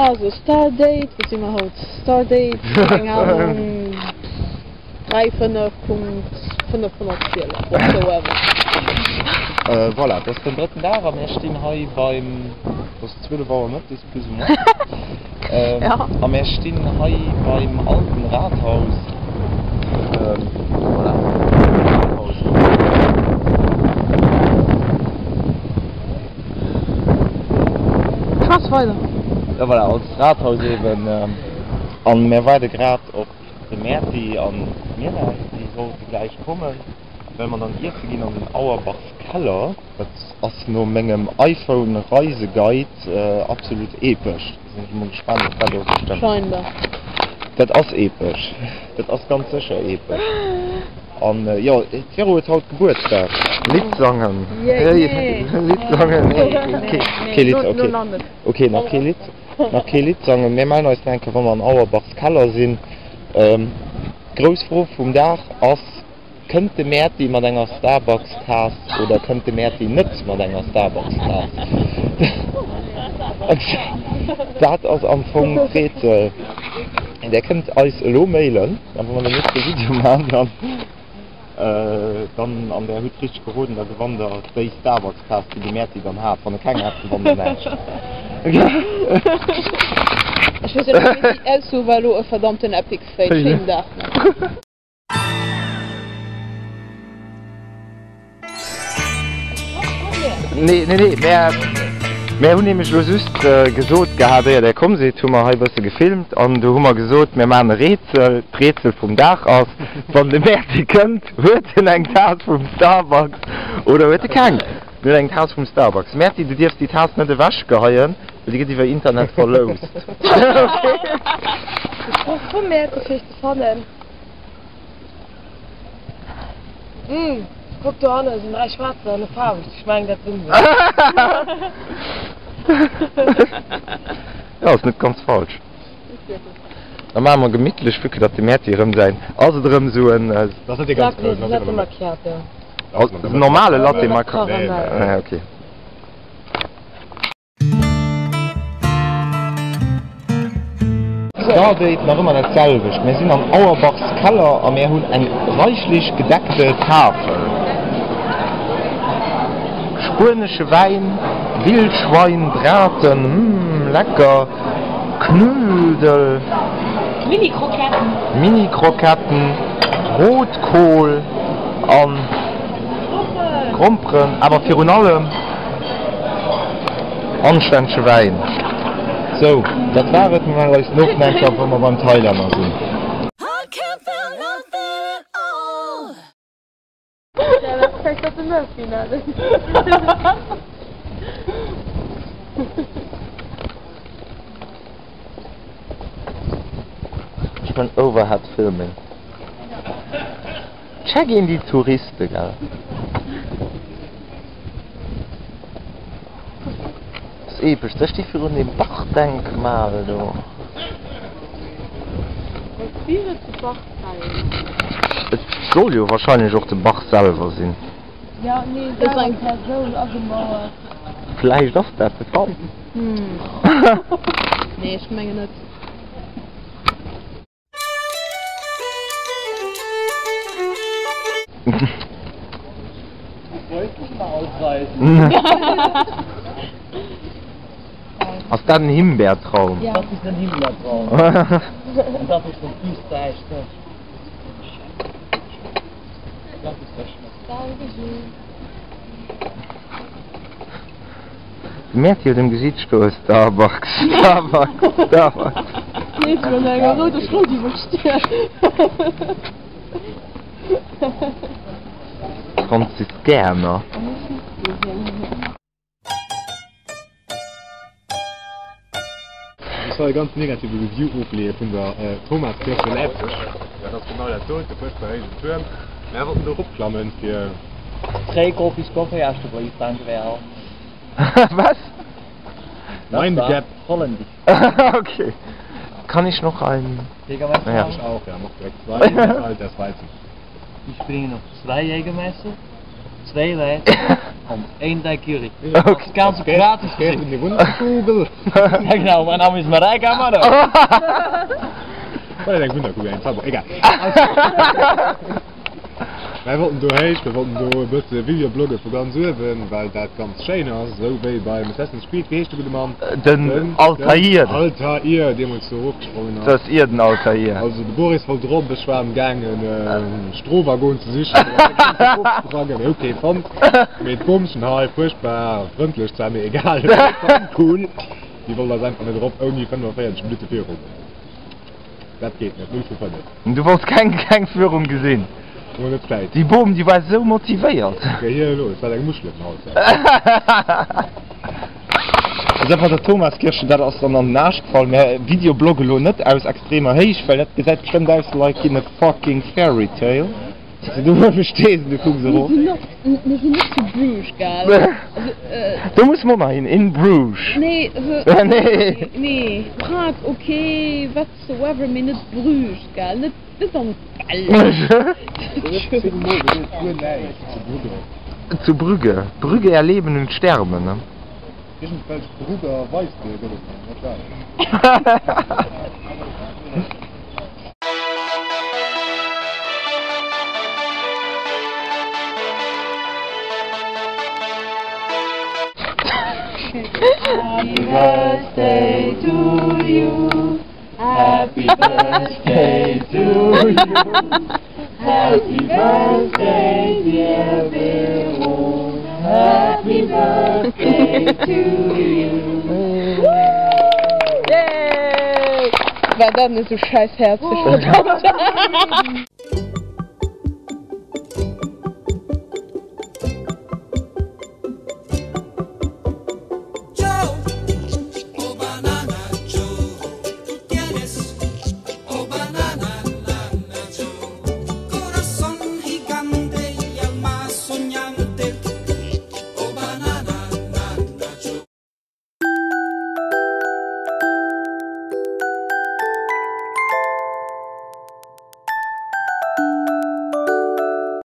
Also Stardate, wou si mer haut? Stardate, keng Ahnung, 3, 5 Punkt 512, whatsoever. Voilà, et ass den drëtten Dag a mir stinn hei beim, et ass 12 Auer mëttes plus ou moins, a mir stinn hei beim alten Rathaus. Voilà, Rathaus. Schwätz weider. Jo voilà, als Rathaus eben. An mir waarde grad op de Mäerti an d'Mira, déi sollte gläich kommen, well mer dann iesse ginn an den Auerbachs Keller. Dat ass no mengem iPhone Reiseguide absolut epesch. Da sinn ech emol gespaant ob dat och esou stëmmt. Scheinbar. Dat ass epesch. Dat ass ganz sécher epesch. An jo, d'Vero huet haut Gebuertsdag. Lidd sangen. Lidd sangen, nee, kee Lidd, ok. Ok, nach kee Lidd, nach kee Lidd sangen. Mir mellen eis nach eng Kéier, wa mer an Auerbachs Keller sinn. D'grouss Fro vum Dag ass, Kënnt de Mäerti mat enger Starbucks-Taass oder kënnt de Mäerti net mat enger Starbucks-Taass? Dat ass am Fong d'Rätsel. Där kënnt eis elo mailen, a wa mer den nächste Video maachen, dann, dann, an där hutt richteg geroden, da gewannt der déi Starbucks-Taass, déi de Mäerti dann hat. Wann e keng hat, gewannt der näischt. Ech weess jo net, wéi déi Ausso war elo e verdammten Epic Fail. Schéinen Dag nach. Nee, nee, nee, mär, mär hunn nämlech elo just gesot gehat, éier där komm sidd, hu mer hei e bësse gefilmt an du hu mer gesot, mir maachen e Rätsel. D'Rätsel vum Dag ass, wann de Mäerti kënnt, huet en eng Taass vum Starbucks oder huet e keng? En huet eng Taass vum Starbucks. Mäerti, du dierfs déi Taass net ewechgeheien, well déi gëtt iwwer Internet verloust. Ech brauch vum Mäerti fir iech ze fannen. Mmh, kuck do hanne sinn 3 Schwaarzer an e Faarwegt, ech mengen dat sinn se. Jo, ass net ganz falsch. Da maache mer gemittlech, vue que datt de Mäerti erëm säin, ass et erëm esou en. Dat ass net dee ganz groussen, Latte Macchiato. En normale Latte Macchiato. Nee, okay. Stardate nach ëmmer dat selwecht. Mir sinn am Auerbachs Keller a mir hunn eng reichlech gedeckte Tafel. Spuenesche Wäin, Wildschwein, Braten, mm lecker, Knödel, Mini-Kroketten, Rotkohl an Gromperen, awer virun allem Anstännege Wäin. Sou, dat war et. Mir mellen eis no enker, wa mer beim Thailänner sinn. Ech man Overhead Filming. Check een déi Touriste, gell? Ass epesch. Ech sti virun deem Bachdenkmal do. Wier et de Bach selwer? Et soll jo wahrscheinlech och de Bach selwer sinn. Jo, nee, et ass eng Persoun agemauert. Vläicht ass dat de Fall. Nee, ech mengen net. Ass dat en Himbeertraum? Dat is een Himbeertraum. En dat is van Österreich. Dat is der Schnapp. De Mäerti huet um Gesiit stoe Starbucks, Starbucks, Starbucks. Nee, ech hunn enger rouder Schrot iwwer d'Stier. Franziskaner. Ech soll e ganz negative Review ofleeë vun der Thomaskirche Leipzig. Dat ass genau dat do, de fuerchtbar héijen Tuerm. Mär wollten do eropklammen fir. Drie kopjes koffie alsjeblieft, dank u wel. Was? Mind the gap. Holländisch. Okay. Kann ich noch ein. Jägermeister? Ja. Ich auch, ja, mach direkt zwei, halt das weiß ich. Ich bringe noch zwei Jägermeister. Zwéi Leit an een Daiquiri. Das Ganze gratis für Sie. Die Wunderkugel. Ja genau, mein Name ist Mareike Amado. War dat eng Wunderkugel, eng Zauber, egal. Mir wollten do héich, mir wollten do e bësse Videoblogge vu ganz uewen, well dat ganz schéin ass, esou wéi beim Assassin's Creed, wéi heescht de gudde Mann? Den Altair. Den Altair, deemools do erofgesprongen ass. Dat ass ier den Altair. Also de Boris wollt erop, ech war am gaangen Strohwaggon ze sichen, fir erofzesprangen, mee hu kee fonnt. Mee d'Bomchen hei, fuerchtbar frëndlech zwar, mee egal, cool, déi wollt eis einfach net erop ouni 45 Minutte Führung. Dat geet net, 0 vu 5. Du wollts keng keng Führung gesinn. Mol net Zäit. Déi Bom déi war sou motivéiert. Gehier elo, et war eng Muschel ëm den Hals. Dat mat der Thomaskirche, dat ass dann an den Aarsch gefall. Mä Videoblog elo net aus extremer Héicht, well dat gesäit bestëmmt aus like in a fucking fairy tale. Dass du do uewe stees an du kucks erof. Mir sinn net zu Bruges, gell? Also, Do musse mer och nach hin, in Bruges. Nee, also, nee, Prag ok, whatsoever, mee net Bruges, gell? Net, net an d'Belsch. Zu Brügge. Brügge erleben und sterben, ne? Iergendwelch Brugger Weissbier gëtt et nach, dat war et. Happy birthday to you, happy birthday to you, happy birthday dear Vero, happy birthday to you. Yay! War dat net sou schäiss häerzeg, verdammt.